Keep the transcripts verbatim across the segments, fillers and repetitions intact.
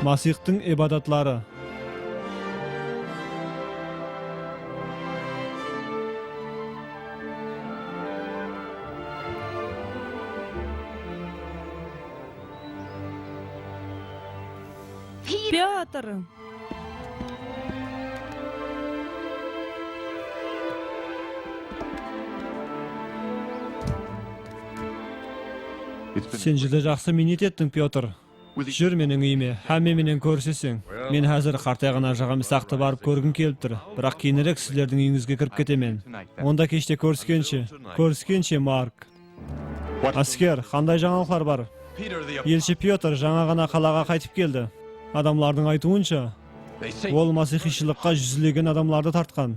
Masiyxtıń ibadatları. Pyotr! Sen júdá jaqsı miynet ettiń, Pyotr. Júr meniń úyime, hámme menen kóriseseń. Men házir qartayǵan ájaǵam Isaktı barıp kórgim kelip tur, biraq keyinirek sizlerdiń úyińizge kirip ketemen. Onda keshte kóriskenshe. Kóriskenshe, Mark. Ásker, qanday jańalıqlar bar? Elshi Pyotr jańa ǵana qalaǵa qaytıp keldi. Adamlardıń aytıwınsha, ol masiyxıyshılıqqa júzlegen adamlardı tartqan.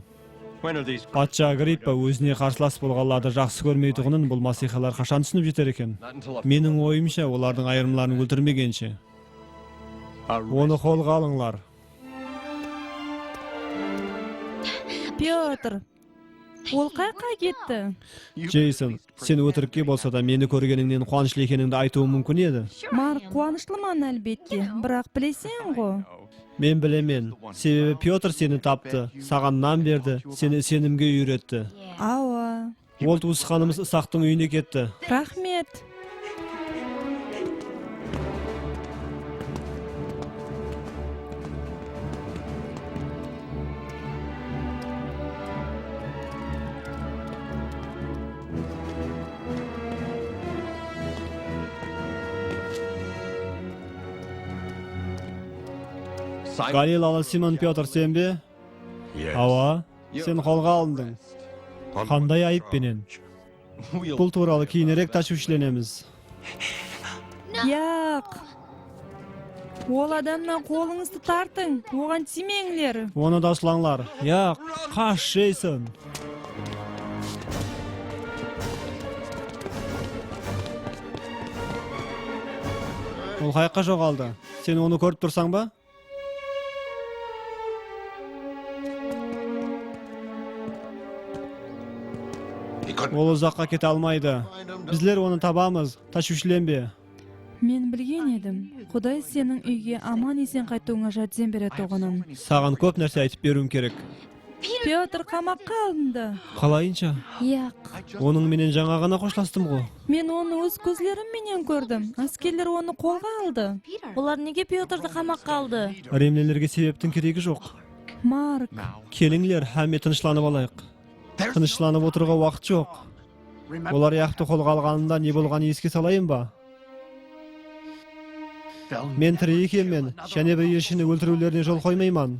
Patsha Agrippa ózine qarsılas bolǵanlardı jaqsı kórmeytuǵının bul masiyxıylar qashan túsinip jeter eken? Meniń oyımsha, olardıń ayırımların óltirmegenshe. Onı qolǵa alıńlar. Pyotr, ol qayaqqa ketti? Jeyson, sen ótirikke bolsa da meni kórgenińnen quwanıshlı ekenińdi aytıwım múmkin edi. Mark, quwanıshlıman, álbette, biraq bileseń-ǵo. Men bilemen, sebebi Pyotr seni taptı, saǵan nan berdi, seni isenimge úyretti. Awa. Ol tuwısqanımız Isaktıń úyine ketti. Raxmet. Galilalı Simon Pyotr, sen be? Awa, sen qolǵa alındıń. Qanday ayıp penen? Bul tuwralı keyinirek táshwishlenemiz. Yaq! Ol adamnan qolıńızdı tartıń, oǵan tiymeńler! Onı da uslańlar. Yaq, qash, Jeyson! Ol qayaqqa joǵaldı? Sen onı kórip tursań ba? Ol uzaqqa kete almaydı. Bizler onı tabamız, táshwishlenbe. Men bilgen edim, Quday seniń úyge aman-esen qaytıwıńa járdem beretuǵının. Saǵan kóp nárse aytıp beriwim kerek. Pyotr qamaqqa alındı. Qalayınsha? Yaq. Onıń menen jańa ǵana xoshlastım ǵo. Men onı óz kózlerim menen kórdim. Áskerler onı qolǵa aldı. Olar nege Pyotrdı qamaqqa aldı? Rimlilerge sebeptiń keregi joq. Mark. Kelińler, hámme tınıshlanıp alayıq. Tınıshlanıp otırıwǵa waqıt joq. Olar Yakovtı qolǵa alǵanında ne bolǵanın eske salayın ba? Men tiri ekenmen, jáne bir elshini óltiriwlerine jol qoymayman.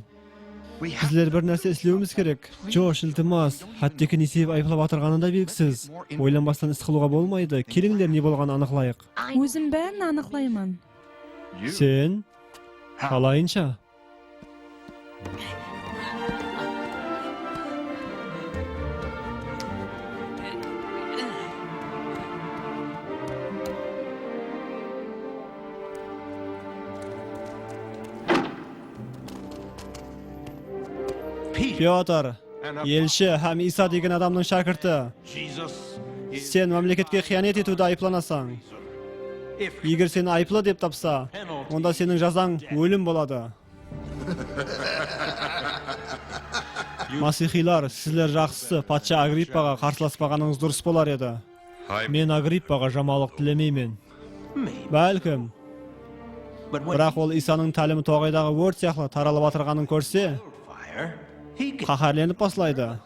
Bizler bir nárse islewimiz kerek. Josh, iltimas, hátteki ne sebep ayıplap atırǵanı da belgisiz. Oylanbastan is qılıwǵa bolmaydı. Kelińler, ne bolǵanın anıqlayıq. Ózim bárin anıqlayman. Sen? Qalayınsha? Pyotr, elshi hám Iysa degen adamnıń shákirti. Sen mámleketke qıyanet etiwde ayıplanasań. Eger seni ayıplı dep tapsa, onda seniń jazań ólim boladı. Masiyxıylar, sizler jaqsısı, patsha Agrippaǵa qarsılaspaǵanıńız durıs bolar edi. Men Agrippaǵa jamanlıq tilemeymen. Bálkim. Biraq ol Iysanıń tálimi toǵaydaǵı órt sıyaqlı taralıp atırǵanın kórse, qáhárlenip baslaydı.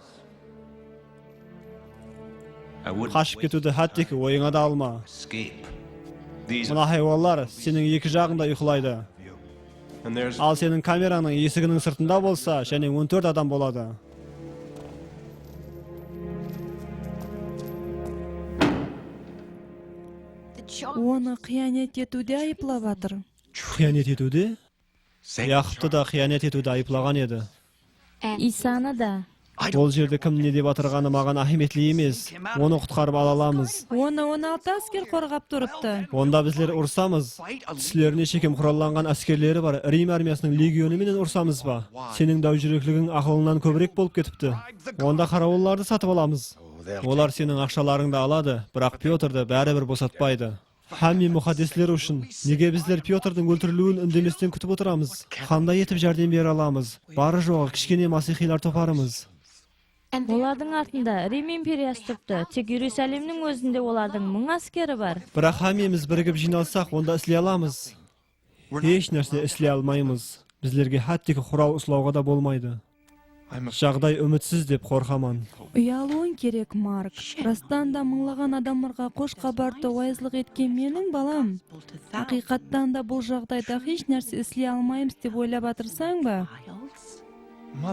Qashıp ketiwdi hátteki oyıńa da alma. Mına haywanlar seniń eki jaǵıńda uyqılaydı. Al seniń kamerańnıń esiginiń sırtında bolsa, jáne on tórt adam boladı. Onı qıyanet etiwde ayıplap atır. Qıyanet etiwde? Yakovtı da qıyanet etiwde ayıplaǵan edi. Iysanı da. Ol jerde kim ne dep atırǵanı maǵan áhmiyetli emes. Onı qutqarıp ala alamız. Onı on altı ásker qorǵap turıptı. Onda bizler urısamız. Tislerine shekem qurallanǵan áskerleri bar Rim armiyasınıń legionı menen urısamız ba? Seniń dáwjúrekligiń aqılıńnan kóbirek bolıp ketipti. Onda qarawıllardı satıp alamız. Olar seniń aqshalarıńdı aladı, biraq Pyotrdı báribir bosatpaydı. Hámme muqaddesler ushın. Nege bizler Pyotrdıń óltiriliwin úndemesten kútip otıramız? Qanday etip járdem bere alamız? Barı-joǵı kishkene masiyxiylar toparımız. Olardıń artında Rim imperiyası turıptı. Tek Jerusalemniń ózinde olardıń mıń áskeri bar. Biraq hámmemiz birigip jıynalsaq, onda isley alamız. Hesh nárse isley almaymız. Bizlerge hátteki qural uslawǵa da bolmaydı. Jaǵday úmitsiz dep qorqaman. Uyalıwıń kerek, Mark. Rastan da mıńlaǵan adamlarǵa xosh xabardı wayızlıq etken meniń balam. Haqıyqattan da bul jaǵdayda hesh nárse isley almaymız dep oylap atırsań ba?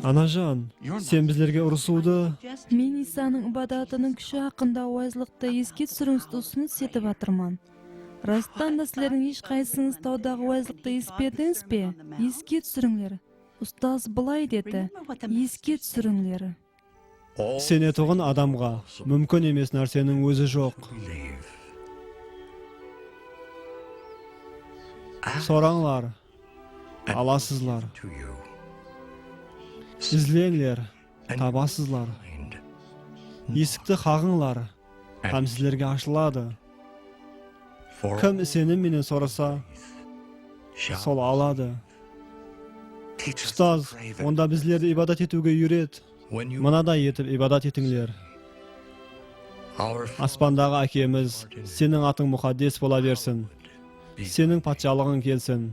Anajan, sen bizlerge urısıwdı... Men Iysanıń ibadatınıń kúshi haqqında wayızlıqtı eske túsiriwińizdi usınıs etip atırman. Rastan da sizlerdiń hesh qaysıńız tawdaǵı wayızlıqtı esitpedińiz be? Eske túsirińler. Ustaz bılay dedi, eske túsirińler. Isenetuǵın adamǵa múmkin emes nárseniń ózi joq. Sorańlar, alasızlar. Izleńler, tabasızlar. Esikti qaǵıńlar, hám sizlerge ashıladı. Kim isenim menen sorasa, sol aladı. Ustaz, onda bizlerdi ibadat etiwge úyret. Mınaday etip ibadat etińler. Aspandaǵı Ákemiz, Seniń atıń muqaddes bola bersin. Seniń patshalıǵıń kelsin.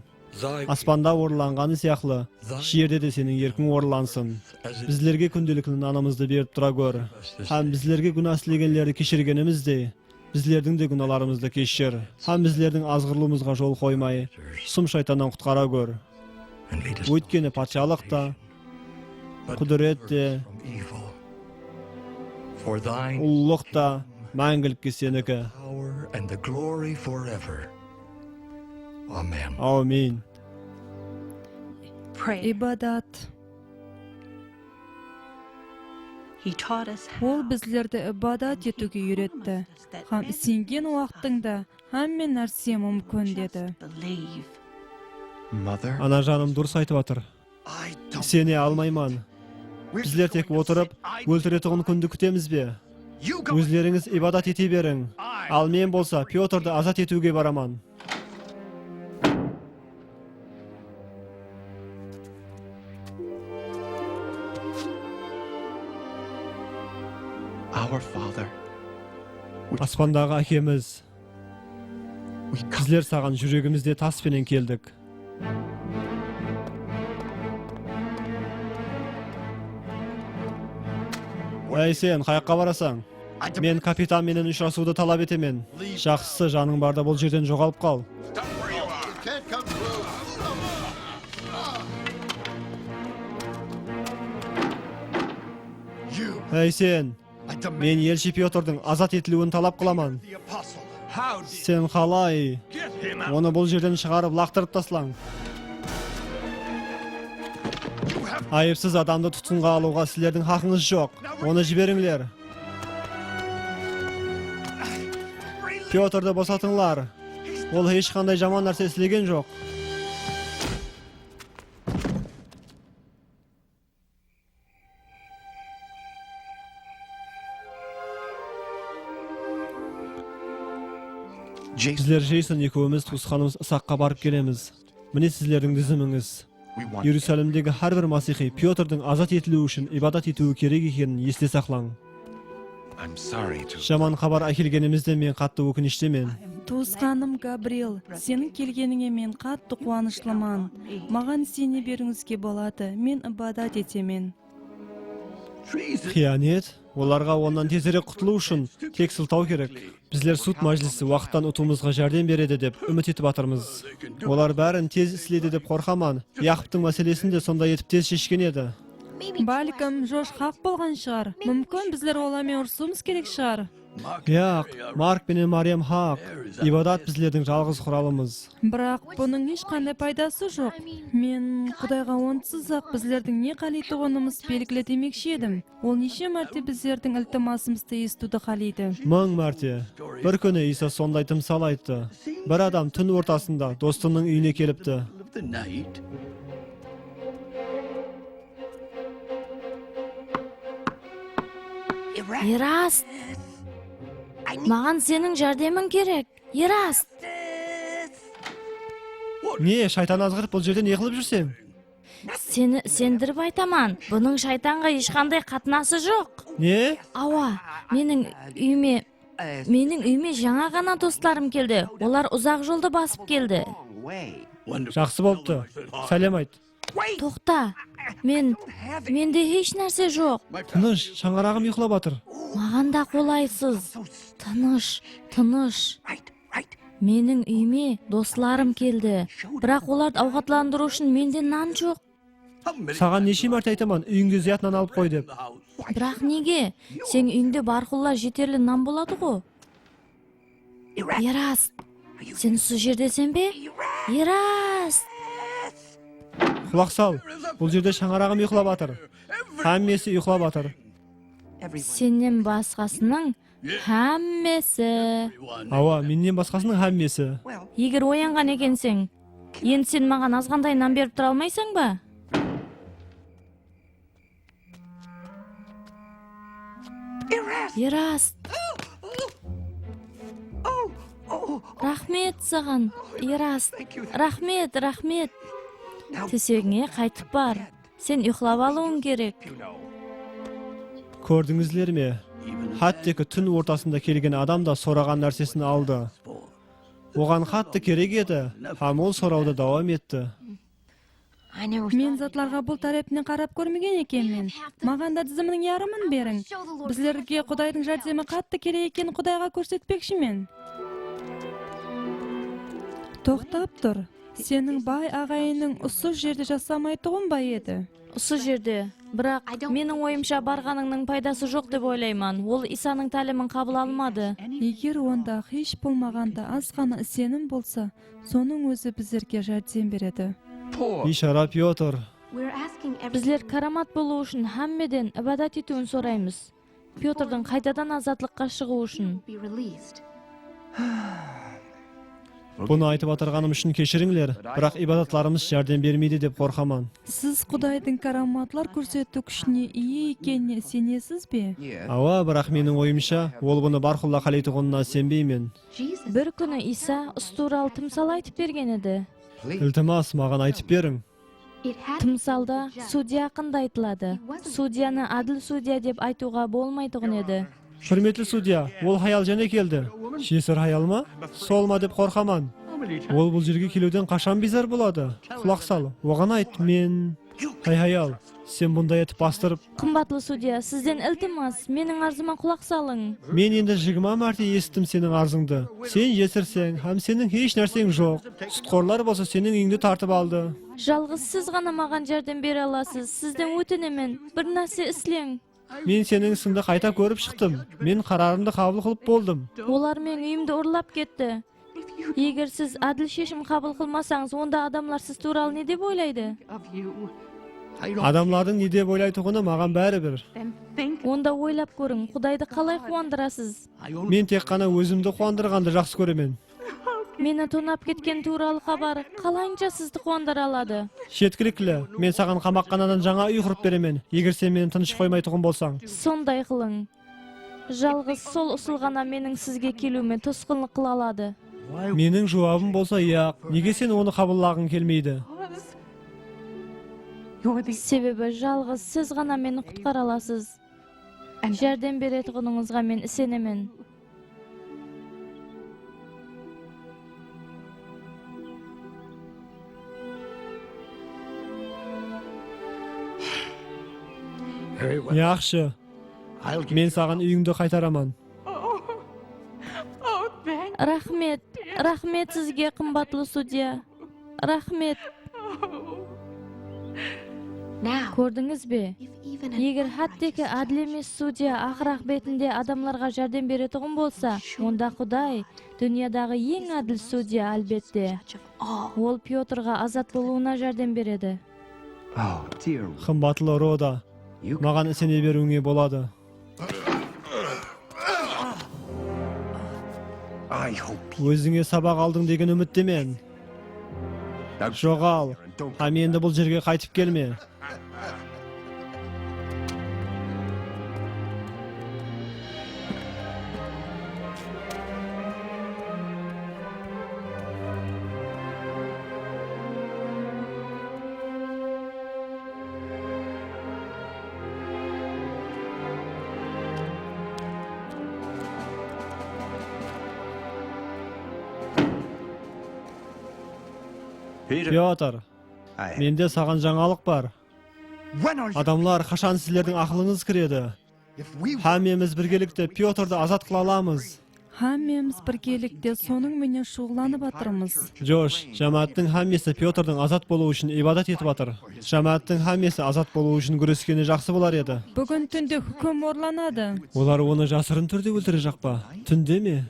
Aspanda orınlanǵanı sıyaqlı, jerde de Seniń erkiń orınlansın. Bizlerge kúndelikli nanımızdı berip tura gór. Hám bizlerge gúna islegenlerdi keshirgenimizdey, bizlerdiń de gúnalarımızdı keshir. Hám bizlerdiń azǵırılıwımızǵa jol qoymay, sum shaytannan qutqara gór. Óytkeni patshalıq ta, qúdiret te, ullılıq ta máńgilikke Seniki. Ámin. Ibadat. Ol bizlerdi ibadat etiwge úyretti. Hám isengen waqtıńda hámme nárse múmkin dedi. Anajanım durıs aytıp atır. Isene almayman. Bizler tek otırıp, óltiretuǵın kúndi kútemiz be? Ózlerińiz ibadat ete beriń. Al men bolsa Pyotrdı azat etiwge baraman. Aspandaǵı Ákemiz, bizler Saǵan júregimizde tas penen keldik. Áy sen, qayaqqa barasań? Men kapitan menen ushırasıwdı talap etemen. Jaqsısı, janıń barda bul jerden joǵalıp qal. Áy sen, men elshi Pyotrdıń azat etiliwin talap qılaman. Sen qalay? Onı bul jerden shıǵarıp laqtırıp taslań. Ayıpsız adamdı tutqınǵa alıwǵa sizlerdiń haqıńız joq. Onı jiberińler. Pyotrdı bosatıńlar. Ol hesh qanday jaman nárse islegen joq. Bizler Jeyson ekewimiz tuwısqanımız Isaqqa barıp kelemiz. Mine sizlerdiń dizimińiz. Jerusalemdegi hár bir masiyxıy Pyotrdıń azat etiliwi ushın ibadat etiwi kerek ekenin este saqlań. Jaman xabar ákelgenimizden men qattı ókinishlimen. Tuwısqanım Gabriel, seniń kelgenińe men qattı quwanıshlıman. Maǵan isene beriwińizge boladı, men ibadat etemen. Qıyanet? Olarǵa onnan tezirek qutılıw ushın tek sıltaw kerek. Bizler sud májilisi waqıttan utıwımızǵa járdem beredi dep úmit etip atırmız. Olar bárin tez isleydi dep qorqaman. Yakobtıń máselesin de sonday etip tez sheshken edi. Bálkim, Josh haq bolǵan shıǵar. Múmkin, bizler olarmen urısıwımız kerek shıǵar. Yaq, Mark penen Mariyam haq. Ibadat bizlerdiń jalǵız quralımız. Biraq bunıń hesh qanday paydası joq. Men Qudayǵa ontsız-aq bizlerdiń ne qáleytuǵınımız belgili demekshi edim. Ol neshe márte bizlerdiń iltimasımızdı esitiwdi qáleydi? Mıń márte. Bir kúni Iysa sonday tımsal ayttı. Bir adam tún ortasında dostınıń úyine kelipti. Erast! Maǵan seniń járdemiń kerek. Erast! Ne, shaytan azǵırıp bul jerde ne qılıp júrseń? Seni isendirip aytaman, bunıń shaytanǵa hesh qanday qatnası joq. Ne? Awa, meniń úyime, meniń úyime jańa ǵana doslarım keldi. Olar uzaq joldı basıp keldi. Jaqsı bolıptı. Sálem ayt. Toqta, men, mende hesh nárse joq. Tınısh, shańaraǵım uyqılap atır. Maǵan da qolaysız. Tınısh, tınısh. Meniń úyime doslarım keldi. Biraq olardı awqatlandırıw ushın mende nan joq. Saǵan neshe márte aytaman, úyińde zıyat nan alıp qoy dep. Biraq nege? Seniń úyińde barqulla jeterli nan boladı-ǵo. Erast, sen usı jerdeseń be? Erast! Qulaq sal, bul jerde shańaraǵım uyqılap atır. Hámmesi uyqılap atır. Sennen basqasınıń hámmesi. Awa, mennen basqasınıń hámmesi. Eger oyanǵan ekenseń, endi sen maǵan azǵantay nan berip tura almaysań ba? Erast! Raxmet saǵan, Erast. Raxmet, raxmet. Tósegińe qaytıp bar. Sen uyıqlap alıwıń kerek. Kórdińizler me? Hátteki tún ortasında kelgen adam da soraǵan nársesin aldı. Oǵan qattı kerek edi, hám ol sorawdı dawam etti. Men zatlarǵa bul tárepinen qarap kórmegen ekenmen. Maǵan da dizimniń yarımın beriń. Bizlerge Qudaydıń járdemi qattı kerek ekenin Qudayǵa kórsetpekshimen. Toqtap tur. Seniń bay aǵayiniń usı jerde jasamaytuǵın ba edi? Usı jerde. Biraq, meniń oyımsha, barǵanıńnıń paydası joq dep oylayman. Ol Isanıń tálimin qabıl almadı. Eger onda hesh bolmaǵanda az ǵana isenim bolsa, sonıń ózi bizlerge járdem beredi. Biyshara Pyotr. Bizler káramat bolıwı ushın hámmeden ibadat etiwin soraymız. Pyotrdıń qaytadan azatlıqqa shıǵıwı ushın. Bunı aytıp atırǵanım ushın keshirińler, biraq ibadatlarımız járdem bermeydi dep qorqaman. Siz Qudaydıń káramatlar kórsetiw kúshine iye ekenine isenesiz be? Awa, biraq meniń oyımsha, ol bunı barqulla qáleytuǵınına isenbeymen. Bir kúni Iysa usı tuwralı tımsal aytıp bergen edi. Iltimas, maǵan aytıp beriń. Tımsalda sudya haqqında aytıladı. Sudyanı ádil sudya dep aytıwǵa bolmaytuǵın edi. Húrmetli sudya, ol hayal jáne keldi. Jesir hayal ma? Sol ma dep qorqaman. Ol bul jerge keliwden qashan biyzar boladı? Qulaq sal, oǵan ayt, men... Háy, hayal, sen bunday etip bastırıp... Qımbatlı sudya, sizden iltimas, meniń arzıma qulaq salıń. Men endi jigirma márte esittim seniń arzıńdı. Sen jesirseń hám seniń hesh nárseń joq. Sudqorlar bolsa seniń úyińdi tartıp aldı. Jalǵız siz ǵana maǵan járdem bere alasız. Sizden ótinemen, bir nárse isleń. Men seniń isińdi qayta kórip shıqtım. Men qararımdı qabıl qılıp boldım. Olar meniń úyimdi urlap ketti. Eger siz ádil sheshim qabıl qılmasańız, onda adamlar siz tuwralı ne dep oylaydı? Adamlardıń ne dep oylaytuǵını maǵan báribir. Onda oylap kóriń, Qudaydı qalay quwandırasız? Men tek ǵana ózimdi quwandırǵandı jaqsı kóremen. Meni tonap ketkeni tuwralı xabar qalayınsha sizdi quwandıra aladı? Jetkilikli, men saǵan qamaqxanadan jańa úy qurıp beremen, eger sen meni tınısh qoymaytuǵın bolsań. Sonday qılıń. Jalǵız sol usıl ǵana meniń sizge keliwime tosqınlıq qıla aladı. Meniń juwabım bolsa yaq. Nege sen onı qabıllaǵıń kelmeydi? Sebebi jalǵız siz ǵana meni qutqara alasız. Járdem beretuǵınıńızǵa men isenemen. Yaqshı. Men saǵan úyińdi qaytaraman. Raxmet, raxmet sizge, qımbatlı sudya. Raxmet. Kórdińiz be? Eger hátteki ádil emes sudya aqır aqıbetinde adamlarǵa járdem beretuǵın bolsa, onda Quday, dúnyadaǵı eń ádil sudya, álbette. Ol Pyotrǵa azat bolıwına járdem beredi. Qımbatlı Roda, maǵan isene beriwińe boladı. Ózińe sabaq aldıń degen úmittemen. Joǵal, hám endi bul jerge qaytıp kelme. Pyotr, mende saǵan jańalıq bar. Adamlar, qashan sizlerdiń aqılıńız kiredi? Hámmemiz birgelikte Pyotrdı azat qıla alamız. Hámmemiz birgelikte sonıń menen shuǵıllanıp atırmız. Josh, jámááttiń hámmesi Pyotrdıń azat bolıwı ushın ibadat etip atır. Jámááttiń hámmesi azat bolıwı ushın gúreskeni jaqsı bolar edi. Búgin túnde húkim orlanadı. Olar onı jasırın túrde óltirejaq pa? Túnde me?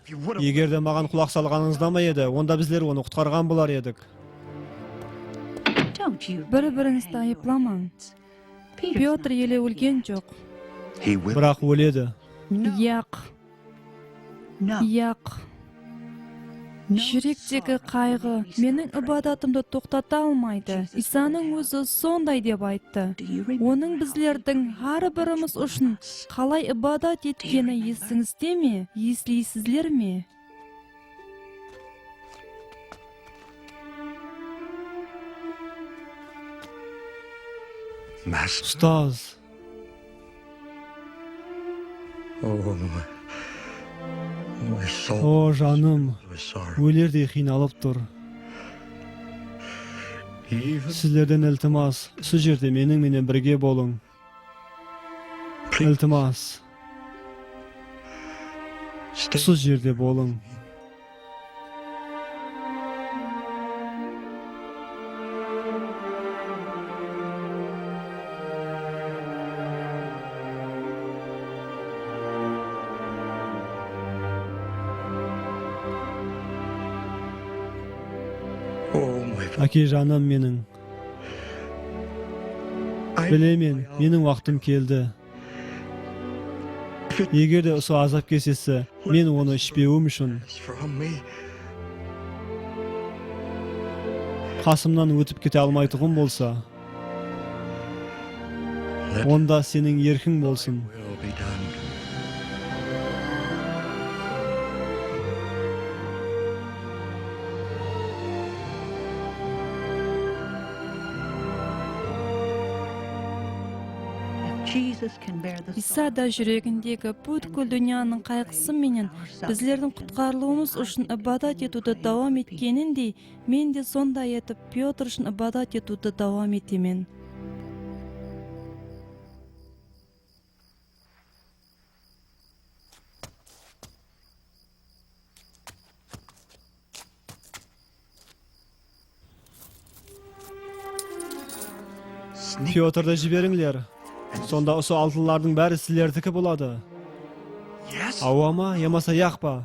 Eger de maǵan qulaq salǵanıńızda ma edi, onda bizler onı qutqarǵan bolar edik. Bir-birińizdi ayıplamań. Pyotr ele ólgen joq. Biraq óledi. Yaq. Yaq. Júrektegi qayǵı meniń ibadatımdı toqtata almaydı. Isanıń ózi sonday dep ayttı. Onıń bizlerdiń hár birimiz ushın qalay ibadat etkeni esińizde me? Esleysizler me? Ustaz. O, janım, ólerdey qıynalıp tur. Sizlerden iltimas, usı jerde meniń menen birge bolıń. Iltimas, usı jerde bolıń. Áke, janım meniń. Bilemen, meniń waqtım keldi. Eger de usı azap kesesi men onı ishpewim ushın qasımnan ótip kete almaytuǵın bolsa, onda seniń erkiń bolsın. Isa da júregindegi pútkil dúnyanıń qayǵısı menen bizlerdiń qutqarılıwımız ushın ibadat etiwdi dawam etkenindey, men de sonday etip Pyotr ushın ibadat etiwdi dawam etemen. Pyotrdı jiberińler. Sonda usı altınlardıń bári sizlerdiki boladı. Awa ma, yamasa yaq pa?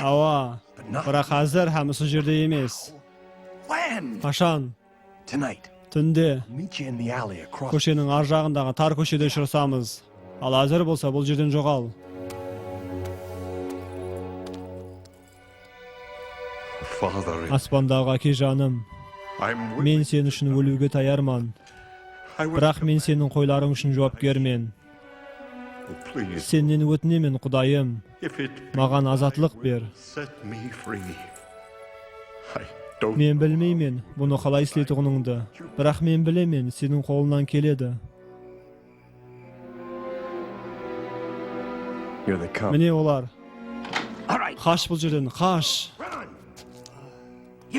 Awa, biraq házir hám usı jerde emes. Qashan? Túnde. Kósheniń ar jaǵındaǵı tar kóshede ushırasamız. Al, házir bolsa bul jerden joǵal. Aspandaǵı Áke janım, men sen ushın óliwge tayarman. Biraq men seniń qoylarıń ushın juwapkermen. Sennen ótinemen, Qudayım, maǵan azatlıq ber. Men bilmeymen bunı qalay isleytuǵınıńdı, biraq men bilemen, seniń qolıńnan keledi. Mine olar. Qash bul jerden, qash!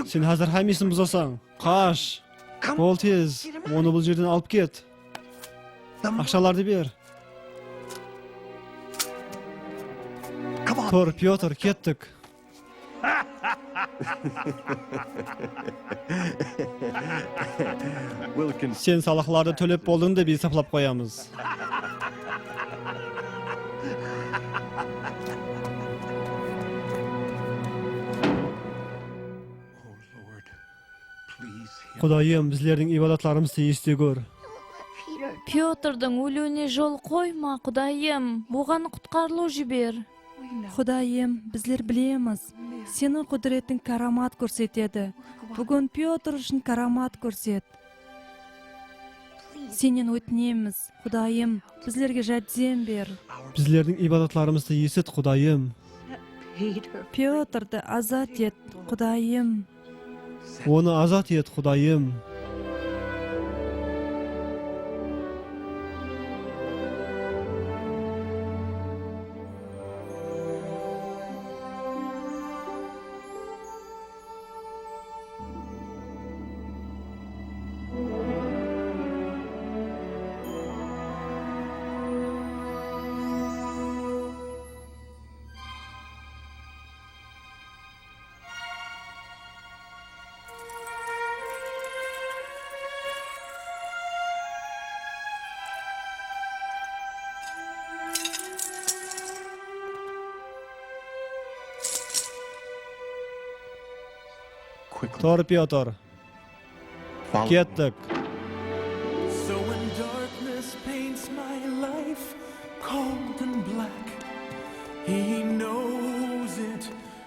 Sen házir hámmesin buzasań. Qash! Bol tez, onı bul jerden alıp ket. Aqshalardı ber. Tur, Pyotr, kettik. Sen salıqlardı tólep boldıń dep esaplap qoyamız. Qudayım, bizlerdiń ibadatlarımızdı este gúr. Pyotrdıń óliwine jol qoyma, Qudayım, oǵan qutqarılıw jiber. Qudayım, bizler bilemiz, Seniń qúdiretiń káramat kórsetedi. Búgin Pyotr ushın káramat kórset. Sennen ótinemiz, Qudayım, bizlerge járdem ber. Bizlerdiń ibadatlarımızdı esit, Qudayım. Pyotrdı azat et, Qudayım. Onı azat et, Qudayım. Tur, Pyotr. Kettik. So when darkness paints my life cold and black, he knows it,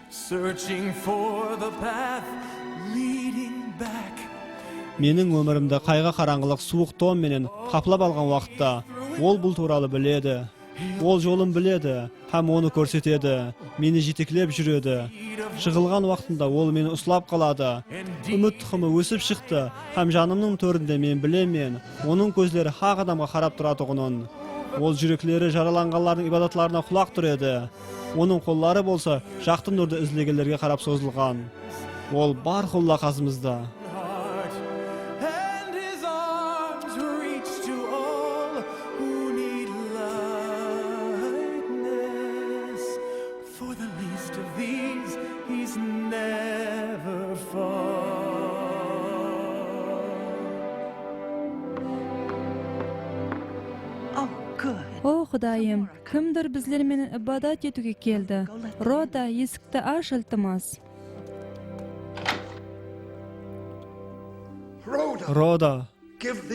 searching for the path leading back. Meniń ómirimdi qayǵı, qarańǵılıq suwıq tom menen qaplap alǵan waqıtta, ol bul tuwralı biledi. Ol jolın biledi hám onı kórsetedi. Meni jeteklep júredi. Jıǵılǵan waqtımda ol meni uslap qaladı. Úmit tuqımı ósip shıqtı hám janımnıń tórinde men bilemen, onıń kózleri haq adamǵa qarap turatuǵının. Ol júrekleri jaralanǵanlardıń ibadatlarına qulaq túredi. Onıń qolları bolsa jaqtı nurdı izlegenlerge qarap sozılǵan. Ol bárqulla qasımızda. And his arms reach to all who need lightness. For the least of these, he's never far. O, Qudayım, kimdur bizler menen ibadat etiwge keldi. Roda, esikti ash, iltimas. Roda,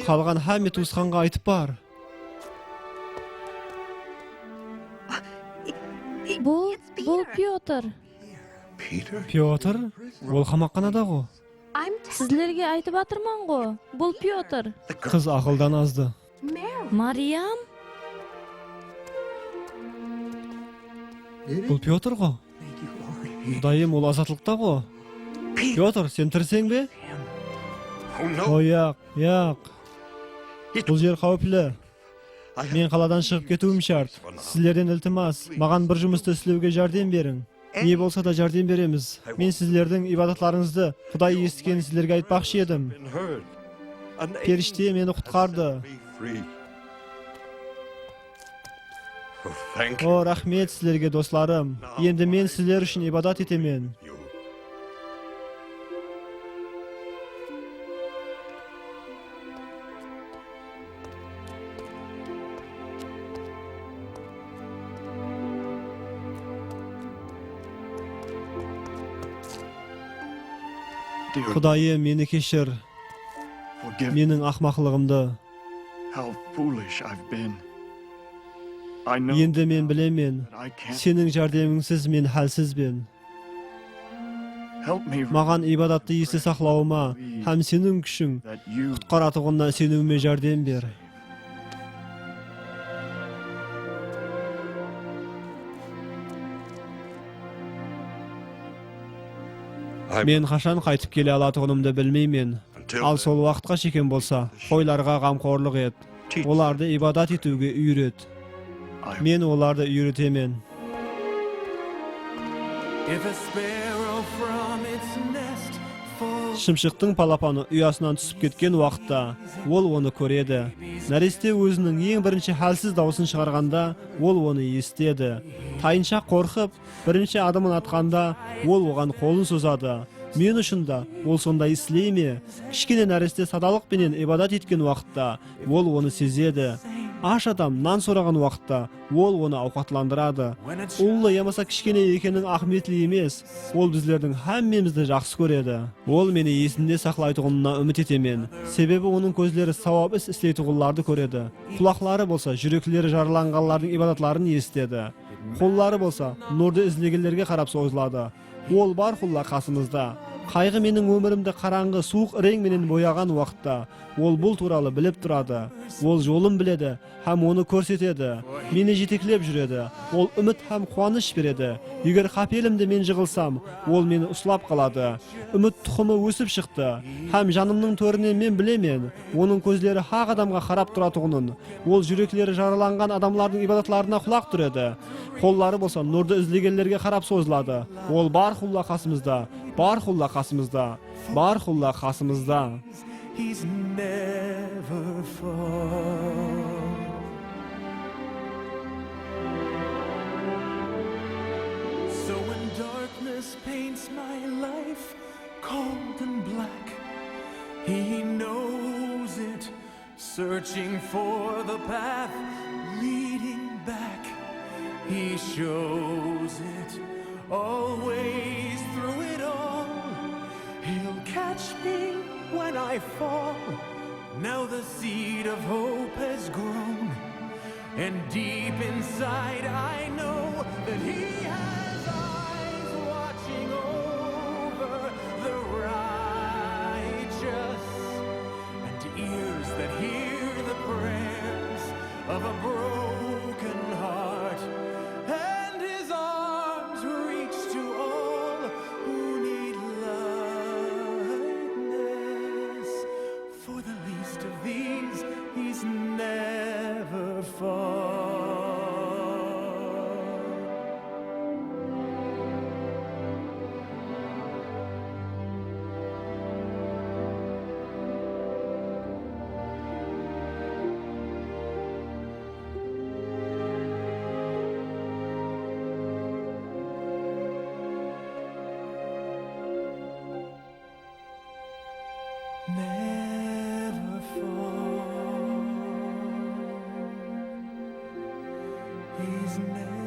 qalǵan hámme tuwısqanǵa aytıp bar. Bul, bul Pyotr. Pyotr? Ol qamaqxanada-ǵo. Sizlerge aytıp atırman-ǵo, bul Pyotr. Qız aqıldan azdı. Mariyam? Bul Pyotr-ǵo. Qudayım, ol azatlıqta-ǵo. Pyotr, sen tiriseń be? O, yaq, yaq. Bul jer qáwipli. Men qaladan shıǵıp ketiwim shárt. Sizlerden iltimas, maǵan bir jumıstı islewge járdem beriń. Ne bolsa da járdem beremiz. Men sizlerdiń ibadatlarıńızdı Quday esitkenin sizlerge aytpaqshı edim. Perishte meni qutqardı. O, raxmet sizlerge, doslarım. Endi men sizler ushın ibadat etemen. Qudayım, meni keshir. Meniń aqmaqlıǵımdı. Endi men bilemen, seniń járdemińsiz men hálsizben. Maǵan ibadattı este saqlawıma hám seniń kúshiń qutqaratuǵınına iseniwime járdem ber. Men qashan qaytıp kele alatuǵınımdı bilmeymen. Al sol waqıtqa shekem bolsa, qoylarǵa ǵamxorlıq et. Olardı ibadat etiwge úyret. Men olardı úyretemen. If a sparrow from its nest falls Shımshıqtıń palapanı uyasınan túsip ketken waqıtta, ol onı kóredi. Náreste óziniń eń birinshi hálsiz dawısın shıǵarǵanda, ol onı esitedi. Tayınshaq qorqıp, birinshi adımın atqanda, ol oǵan qolın sozadı. Men ushın da ol sonday isley me? Kishkene náreste sadalıq penen ibadat etken waqıtta, ol onı sezedi. Ash adam nan soraǵan waqıtta, ol onı awqatlandıradı. Ullı yamasa kishkene ekeniń áhmiyetli emes. Ol bizlerdiń hámmemizdi jaqsı kóredi. Ol meni esinde saqlaytuǵınına úmit etemen. Sebebi onıń kózleri sawap is isleytuǵınlardı kóredi. Qulaqları bolsa júrekleri jaralanǵanlardıń ibadatların esitedi. Qolları bolsa nurdı izlegenlerge qarap sozıladı. Ol bárqulla qasımızda. Qayǵı meniń ómirimdi qarańǵı, suwıq reń menen boyaǵan waqıtta, ol bul tuwralı bilip turadı. Ol jolın biledi hám onı kórsetedi. Meni jeteklep júredi. Ol úmit hám quwanısh beredi. Eger qápelimde men jıǵılsam, ol meni uslap qaladı. Úmit tuqımı ósip shıqtı. Hám janımnıń tórinen men bilemen, onıń kózleri haq adamǵa qarap turatuǵının. Ol júrekleri jaralanǵan adamlardıń ibadatlarına qulaq túredi. Qolları bolsa nurdı izlegenlerge qarap sozıladı. Ol bárqulla qasımızda, bárqulla qasımızda, bárqulla qasımızda. He's never far. So when darkness paints my life cold and black, he knows it. Searching for the path leading back, he shows it always through it all. He'll catch me when I fall. Now the seed of hope has grown, and deep inside I know that He has eyes watching over the righteous, and ears that hear the prayers of a broken heart, and His arms reach to all who need lightness. For the least of these, He's never far. Never fall. He's never